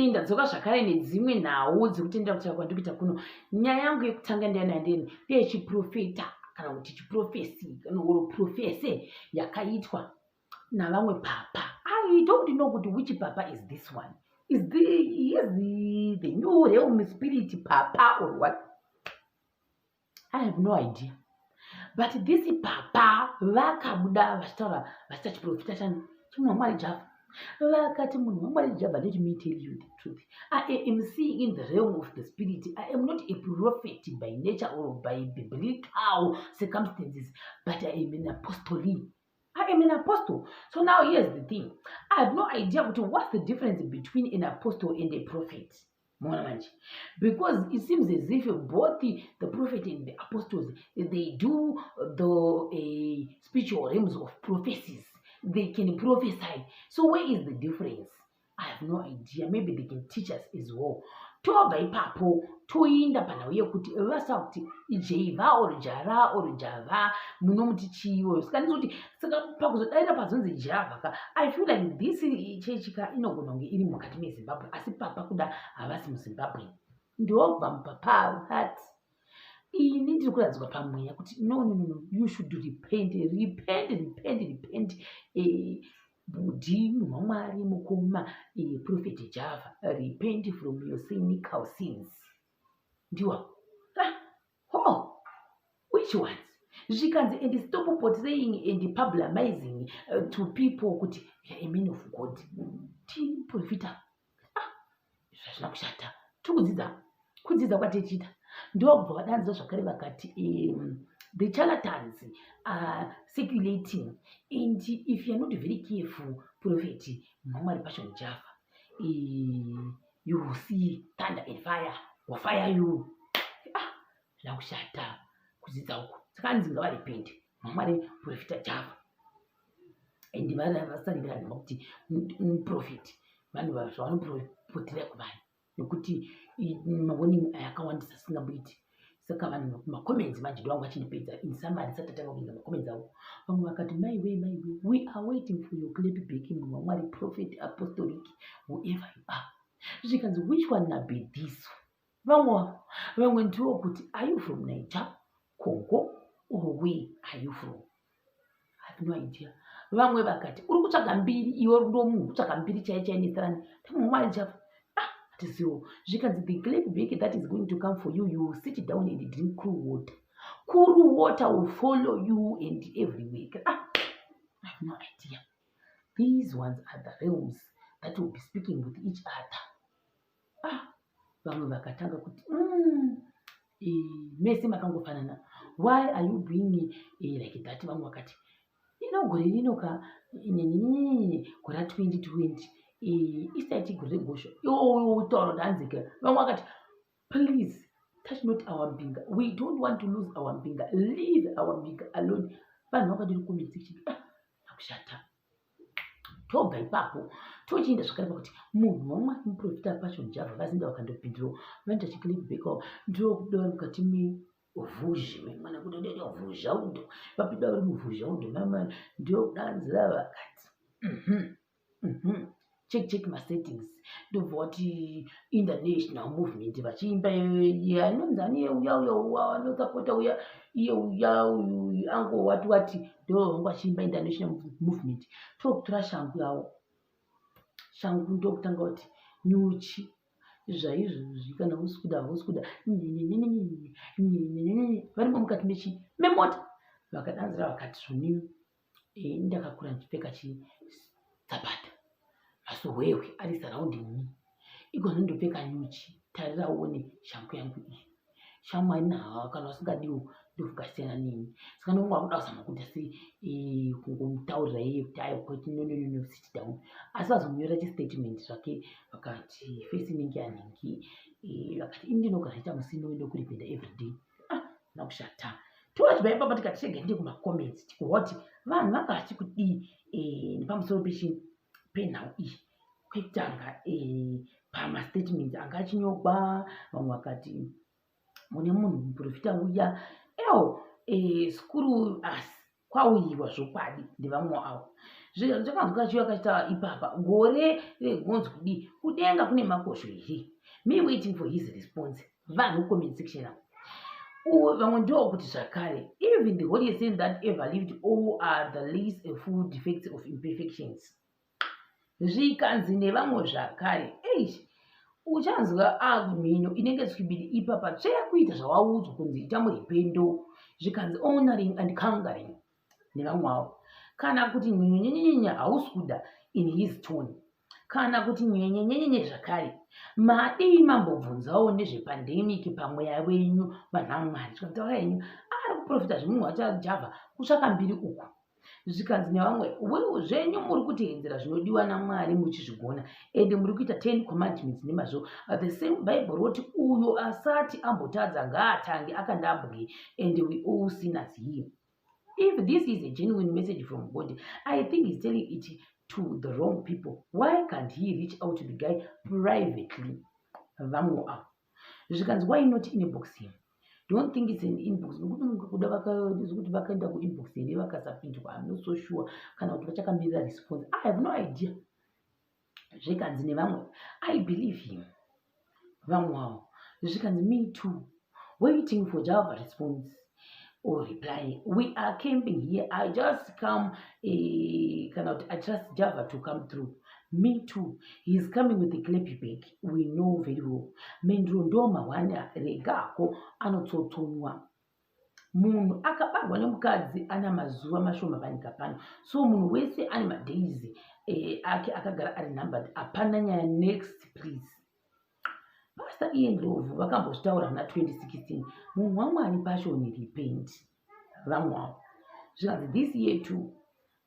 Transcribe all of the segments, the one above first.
Ndadzoka zvakare nedzimwe nhau dzekutendera kutaura kwandiri kuita kuno. Nyaya yangu yekutanga ndiyani yandeni ndeyechiprofita kana kuti chiprofesi kana or profese yakaitwa navamwe papa. I don't know kuti which papa is this one. Is the new realm spirit papa or what? I have no idea. But this papa vakabuda vachitaura vachiita chiprofita chani chemunhu waMwari Java. Vakati munhu waMwari Java, let me tell you the truth. I am seeing in the realm of the spirit. I am not a prophet by nature or by biblical circumstances, but I am an apostle. I am an apostle. So now here's the thing. I have no idea kuti what's the difference between an apostle and a prophet. Mona manje. Because it seems as if both the prophet and the apostles, they do the spiritual realms of prophecies. They can prophesy. So where is the difference? I have no idea. Maybe they can teach us as well. Tobva ipapo toinda panhau yekuti vasa kuti ijeiva or jara or java, munomuti chiiwo. Saka ndizoti saka pakuzodarira pazonzi Java ka, I feel like this chechi ka inogona kunge iri mukati meZimbabwe, asi papa kuda havasi muZimbabwe. Ndobva mupapa vati, ini ndiri kuratidzwa pamweya kuti no, no, no, no, you should repent, repent, repent, repent. Bhudhi, munhu waMwari, mukoma Prophet Java, repent from your cynical sins. Ndiwa ah, oh, which ones? Zvikanzi, and stop portraying and publicizing to people kuti you are a man of God. Tiprofita. Ah, zvazvina kushata, tiri kudzidza, kudzidza kwatichiita. Ndobva vadanzira zvakare vakati the charlatans are circulating and if you are not very careful, Prophet Mwamwari Passion Java, you will see thunder and fire will fire you. Ah, zvina kushata, kudzidza uku. Saka anzi ngavarepende Mwamwari Profita Java and vasarivira nhema kuti muprofeti vanhu zvavanoprofitira kuvanhu, nekuti mawarning aya akawandisa asingamboiti. Saka vanhu macomments manje ndo vanga vachindipedza. In summary, sati tatanga kuinza macomments avo, vamwe vakati, "Maiwe, maiwe, we are waiting for your clap back, munhu waMwari, prophet, apostolic, whoever you are." Zvikanzi, "Which one na be this?" Vamwe ndiwo kuti, "Are you from Niger Congo or where are you from?" I have no idea. Vamwe vakati, "Uri kutsvaga mbiri iwe, ndo munhu kutsvaga mbiri chai chai nesarani tamumwari Java." Ah, hatizivo. Zvikanzi, "The clap back that is going to come for you, you sit down and drink cool water. Cool water will follow you and everywhere." Ah, I have no idea. These ones are the realms that will be speaking with each other. Ah, vamwe vakatanga kuti, mese makangofanana. Why are you being like that?" Vamwe vakati, "Ino gore rino ka nyenyenyenyenye, gore ra2020 isati gore regosho iwowo utaura kuti hanzika." Vamwe vakati, "Please touch not our mbinga. We don't want to lose our mbinga. Leave our mbinga alone." Vanhu vakadiri comment section. Ah, akushata. Tobva ipapo tochienda zvakare pakuti munhu waMwari muprofita Passion Java vazinda vakandopindirawo, vanoita chiclip back, ndokubuda vari mukati mevhuzhi memwana kuda vhuzhaundo, vapinda vari muvhuzhaundo mama, ndokudanzira vakati, Check, check masettings." Ndobva wati international movement, vachiimba anonzi ani uya uya anosapota uya, iye uya uyu ango wati wati, ndo vanga vachiimba international movement. Tokutora shangu yavo, shangu, ndokutanga kuti nyuchi zvaizvozvi kana usi kuda, hausi kuda, varimo mukati mechi memota. Vakadanzira vakati, "Zvoni ndakakura ndichipfeka chitsapata, masuhwehwe ari surrounding me, ikozvo ndopfeka nyuchi. Tarira uone shangu yangu iyi, shamwari naha, kana usingadiwo ndokukasiyana neni." Saka ndonga wakuda kuzama kuita se kungomutaurira iye kuti aiwa, kuti no, no, no, no, sit down. Asi vazomunyora chistatement zvake, vakati face inenge yanhingi, vakati, "Ini ndinogara ita musino ndokuripenda everyday." Ah, nakushata. Tochibva ipapa tikati chega ndiye kumacomments, tikuhwa kuti vanhu vanga vachikudii nepamusoro penhau iyi. Kwekutanga, pamastatements anga achinyorwa, vamwe vakati mune munhu muprofita uya eo skuru, asi kwauyiwa zvokwadi ndevamwe avo. Zvakanzwa chiyo akachita ipapa gore regonzi kudii kudenga kune makosho here? Me waiting for his response. Vanhu comment section apo. Vamwe ndokuti zvakare even the holiest saint that ever lived all are the least a full defects of imperfections. Zvikanzi nevamwe zvakare eish uchanzwa akumhino inenge tswibidi ipapa tsveya kuita zvawaudzwa kunzi ita muripendo zvikanzi honoring and conquering nevamwe avo kana kuti nyenyenyenyenye hausi kuda in his tone kana kuti nyenyenyenyenye zvakare madii mambobvunzawo nezvepandemic pamweya wenyu vanhu vamwari zvikanzi henyu ari kuprofita zvemunhu wachajavha kutsvaka mbiri uku Zvikanzi nevamwe, Will zvenyu muri kuteedzera zvinodiwa naMwari muchizvigona and muri kuita ten commandments nemazvo. The same bible roti uyo asati ambotadza ngaatange akandabwe and we all sinners here. If this is a genuine message from God, I think he's telling it to the wrong people. Why can't he reach out to the guy privately? Vamwe avo. Zvikanzi why not inbox him? Don't think it's an inbox nokuti mukakuda kuti vakaenda kuinbox here vakasapindwa, I'm not so sure kana kuti vachakamirira response. I have no idea. Zvikanzi nevamwe, I believe him. Vamwe avo zvikanzi me too, waiting for Java response or reply. We are camping here. I just come kana kuti I trust Java to come through. Me too. He is coming with the clappy bag. We know very well. Menduro ndo mahwana regako anotsotsonwa. Munhu akabarwa nemukadzi ana mazuva mashoma panyika pano. So munhu wese ane madays ake akagara ari numbered. Hapana nyaya next please. Pastor Ian Ndlovu vakambozvitaura muna 2016. Munhu waMwari passion repent. Vamwe wavo. Zvikanzi this year too.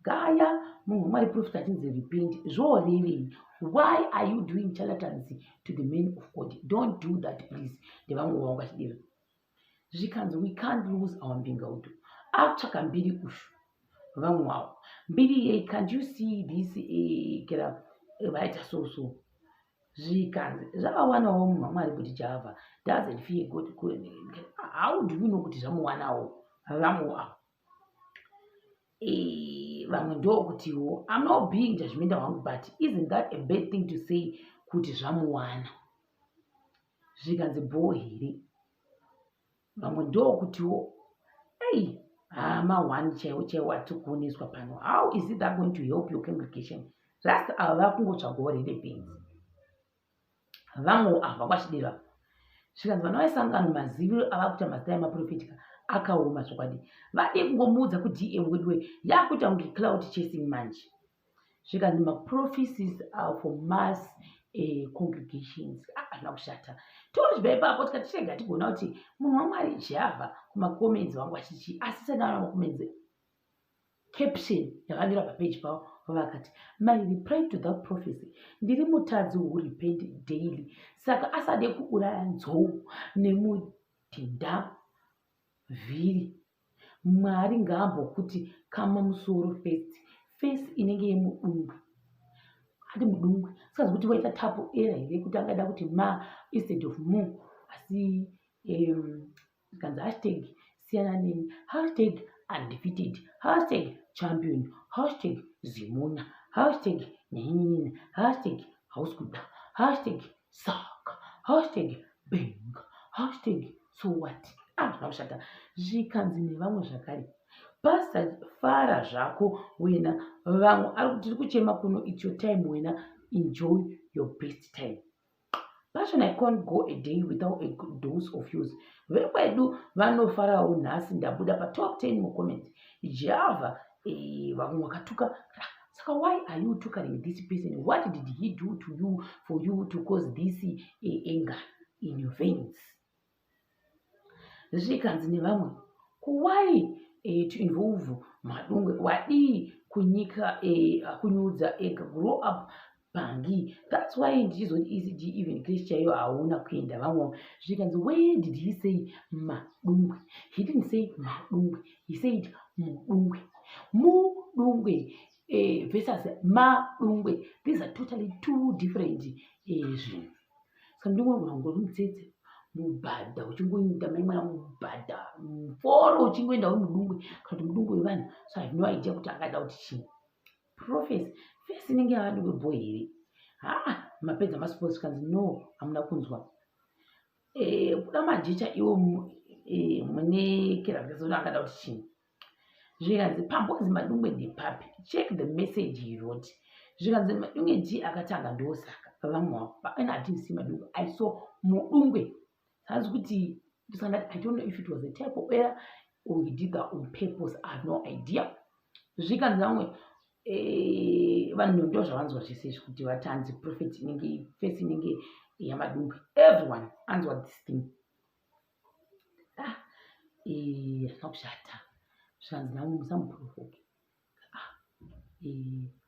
Gaya munhu waMwari prophet achinzi repent zvorevei? Why are you doing charlatans to the man of God? Don't do that please. Ndevamwe vangu vachidira. Zvikanzi we can't lose our mbingaudo. Atsvaka mbiri ushu. Vamwe wavo. Mbiri yei can't you see this kera vaita so so. Zvikanzi zvakawanawo munhu waMwari kuti Java doesn't fear God. How do you know kuti zvamuwanawo? Vamwe wavo. Vamwe ndokutiwo I'm not being judgmental wangu but isn't that a bad thing to say kuti zvamuwana? Zvikanzi bho here? Vamwe ndokutiwo ei hama one chaiwo chaiwo atiri kuoneswa pano. How is it that going to help your congregation? Rasta ava vakungotsvagawo relevance. Vamwe ava kwachidira. Zvikanzi vana vesangano maziviro ava kuita mazita emaprofita akaoma zvokwadi. Vadii kungomuudza kuDM weduwe yakuita kunge cloud chasing manje. Zvikanzi maprophecies are for mass congregations. Hazvina kushata. Tozvibva ipapo tikati chirega tigona kuti munhu waMwari Java kumacomments vangu achichi asi sendana macomments caption yakanyora papeji pavo vakati my reply to that prophecy ndiri mutadzi who repent daily saka asade kuuraya nzou nemudhinda vhiri Mwari ngaambokuti kama musoro first face inenge yemudungwe ati mudungwe sikazi kuti waita tapo era here kuti angada kuti ma instead of mu asi zvikanzi hashtag siyana neni hashtag undefeated hashtag champion hashtag zimuna hashtag nyenyenyenya hashtag hausi kuda hashtag saka hashtag bang hashtag so what. Hazvina kushata. Zvikanzi nevamwe zvakare pastor fara zvako wena vamwe ari kuti tiri kuchema kuno it's your time wena enjoy your best time. Passion I can't go a day without a dose of yours. Vekwedu vanofarawo nhasi ndabuda pa top 10 mucomment. Java vamwe vakatuka. Saka why are you tukaring this person? What did he do to you for you to cause this anger in your veins? Zvikanzi nevamwe why to involve madungwe wadii kunyika kunyudza ega grow up pangi. That's why ndichizoti ECD even Christ chaiyo hauna kuenda vamwe. Zvikanzi where did he say madungwe? He didn't say madungwe. He said mudungwe. Mudungwe versus madungwe. These are totally two different zvinhu. Saka mudungwe unogona kungori mutsetse mubhadha uchingoenda mai mwana mubhadha muforo uchingoenda uri mudungwe kana kuti mudungwe wevanhu. So I have no idea kuti angada kuti chii. Prophecy face inenge yavadikwe bho here? Ha, mapedza masports. Kanzi no, hamuna kunzwa. Kuda majecha iwo mune kerakazono akada kuti chii? Zvikanzi pambonzi Madungwe ndepapi? Check the message he wrote. Zvikanzi Madungwe G akatanga, ndosaka vamwe and I didn't see Madungwe, I saw Mudungwe. Hanzi kuti ndisangati, I don't know if it was a typo error or he did that on purpose, I have no idea. Zvikanzi vamwe vanhu ndo zvavanzwa zvese izvi, kuti vatanzi prophet inenge face inenge yaMadungwe. Everyone anzwa this thing. Ah, hazvina kushata. Zvikanzi namwe musamuprovoke. Ah,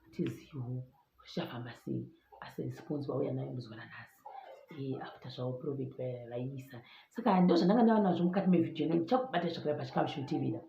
hatizivo zvichafamba sei, asi response vauya nayo muzuva ranhasi after zvavo prophet vaiisa. Saka ndo zvandanga ndava nazvo mukati mevhidhiyo ino. Ndichakubata zvakare pachikamu chinotevera.